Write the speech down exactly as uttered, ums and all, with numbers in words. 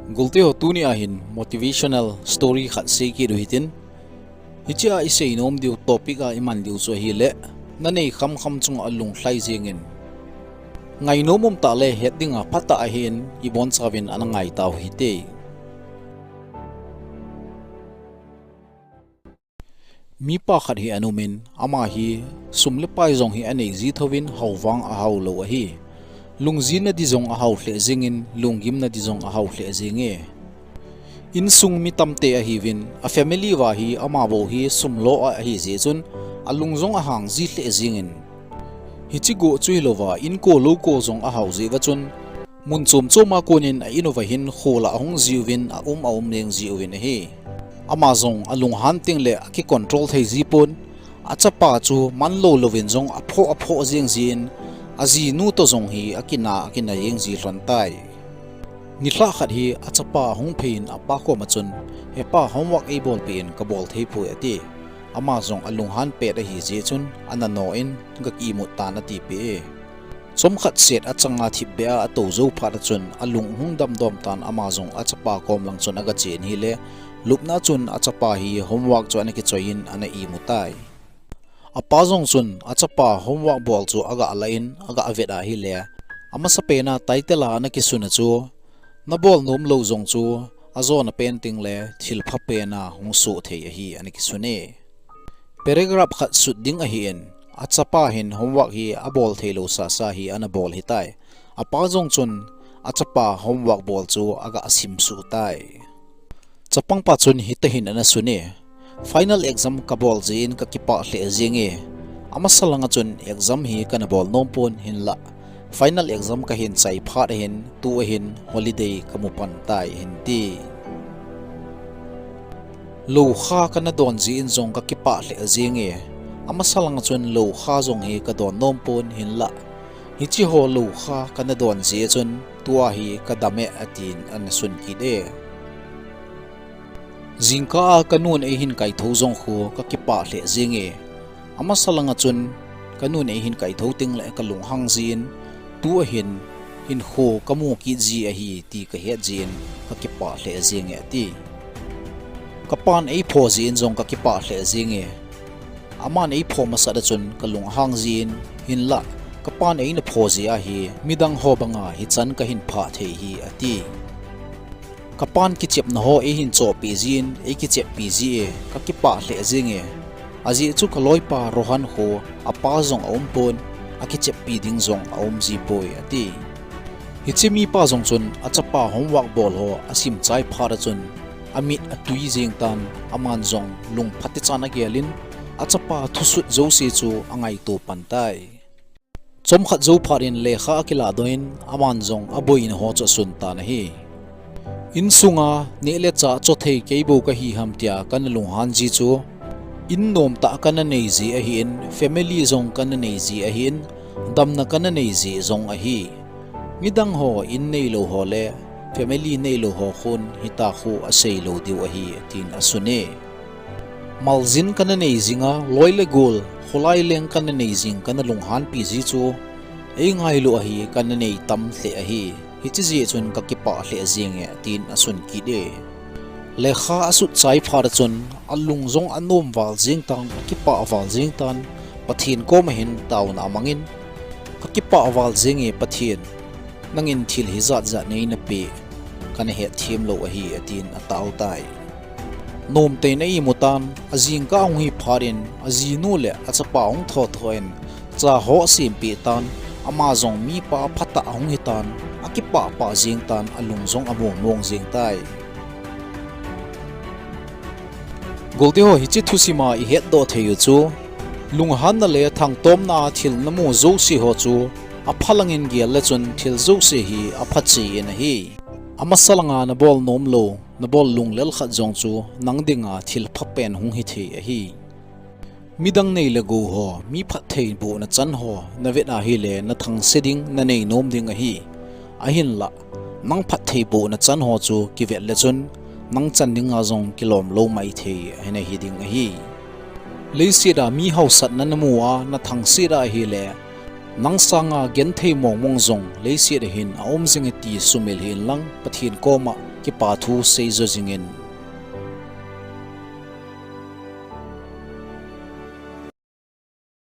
Golte ho, tuni a hin motivational story khat sei kit u hitin. Hiche a isei nom diu topic a iman diu chu ahile, nanei khamkham chunga lunglhai jengin. Ngainom um tah le het dinga phatah ahin, ibonchauvin ana ngai tau hite. Mipa khat hi ana umin, ama hi sum le pai jong hi anei ji thouvin, hao vang ahao lou ahi. Lungjinna di jong ahao lheh jengin, lunggimna di jong ahao lheh jenge. Insung mi tamtah ahiuvin, a family uva hi ama bou hi sum lo a ahi jeh chun, alung jong ahang ji lheh jengin. Hiche goh chu hilouva, inko louko jong ahao jeh uva chun, mun chom choma konin a in uva hin kho lah ahung jiuvin, aum aum jeng jiuvin ahi. Ama jong alunghan tengle aki control thei ji pon, achapa chu manlou louvin jong aphoh aphoh jeng jin, ajinu toh jong hi akina akina jeng ji lhon tai. Nilhah khat hi achapa ahung phei in apa koma chun, Hepa, homework eibolpeh in, kabol thei poi, ati. Ama jong alunghan pet ahi jeh chun, ana no in, Ga ki imut tan, atipeh e. Chomkhat set achanga thipbeh a atou jou phat a chun, alung hung damdom tan, ama jong achapa kom lang chun aga chen hile, lupna chun achapa hi homework chu ana kichoi in ana imu tai. Apa jong chun achapa homework bol chu aga lah in aga vet ahile, amasapen a title a ana kisun a chu, Nabol nom lou jong chu ajona pen tengle thilpha pen a hung soh thei ahi, ana kisun e. Paragraph khat sut ding ahin, achapa hin homework hi abol theilou sasa hi ana bol hitai. Apa jong chun achapa homework bol chu aga simsuh tai. Chapangpa chun hitahin ana sun e, Final exam kabol jeh in kakipah lheh jenge. Amasa langa chun exam hi kana bol nom pon, hinlah final exam kahin chai phat ahin, tu ahin holiday kamu pan tai, ahin ti. Loukha kana don jeh in jong kakipah lheh jenge. Amasa langa chun loukha jong hi kadon nom pon, hinlah hiche ho loukha kana don jeh chun tua hi kadam e, atin ana sun kit e. Jingkah a kanun eihin kaithou jong khu kakipah lheh jenge. Amasa langa chun kanun eihin kaithou tengle kalunghang jin, tu ahin hinkho kamu kit ji ahi ti kahet jin kakipah lheh jenge, ati. Kapan eipho jeh in jong kakipah lheh jenge. Aman eipho masat a chun kalunghang jin, hinlah kapan eina pho jeh ahi midang ho banga hichan kahin phah thei hi, ati. Kapan kichepna ho eihin chohpeh jin, eikicheppi jeh e, kakipah lheh jenge. Ajeh chu kaloipa Rohan khu apa jong aumpon, akicheppi ding jong aum jipoi, ati. Hiche mipa jong chun achapa homework bol ho asim chai phat a chun amit atui jeng tan, aman jong lungphat tichan agel in achapa thusut jouse chu angaito pan tai. Chomkhat jou phat in lekha akiladoh in, aman jong aboina ho chu asun tan ahi. Insunga neh le chah chothei keibou kahi ham tia kana lunghan ji chu, in nomtah kana nei jeh ahin, family jong kana nei jeh ahin, damna kana nei jeh jong ahi. Midang ho in neilou ho le family neilou ho khun hitia khu asei lou diu ahi, tin asun e. Maljin kana nei jinga, loi le gol, kholai leng kana nei jing kana lunghanpi ji chu, eingailu ahi kana nei tam lheh ahi. Hiche jeh chun kakipah lheh jenge, tin asun kit e. Lekha asut chai phat a chun, alung jong anom val jeng tan, akipah val jeng tan, Pathen koma hin taona amangin, Kakipah val jenge Pathen, nangin thil hijat jat neina peh, kana hetthem lou ahi, atin atao tai. Nomtah in a imu tan, ajingkah ahung hi phat in, ajinu le achapa ahung thotho in, cha ho asempeh tan, ama jong mipa phatah ahung hitan, akipah pah jeng tan, alung jong among mong jeng tai. Golte ho, hiche thusim a ihetdoh thei u chu, lunghanna le thangtomna a thil namu jouse ho chu, aphalangin gel le chun thil jouse hi aphache in ahi. Amasa langa nabol nom lou, nabol lunglel khat jong chu nang dinga thil phapen hung hithei ahi. Midang nei le gou ho, mi phattheibohna chan ho navet ahile nathangse ding, nanei nom ding ahi. Ahinlah, nang phattheibohna chan ho chu kivet le chun, nang chan dinga jong kilom lou maithei hina hiding ahi. Leiset a mi haosatna namu a nathangset ahile, nang sanga genthei mongmong jong leiset a hin aum jinge ti sumil hih inlang, Pathen koma kipa thu seijo jingin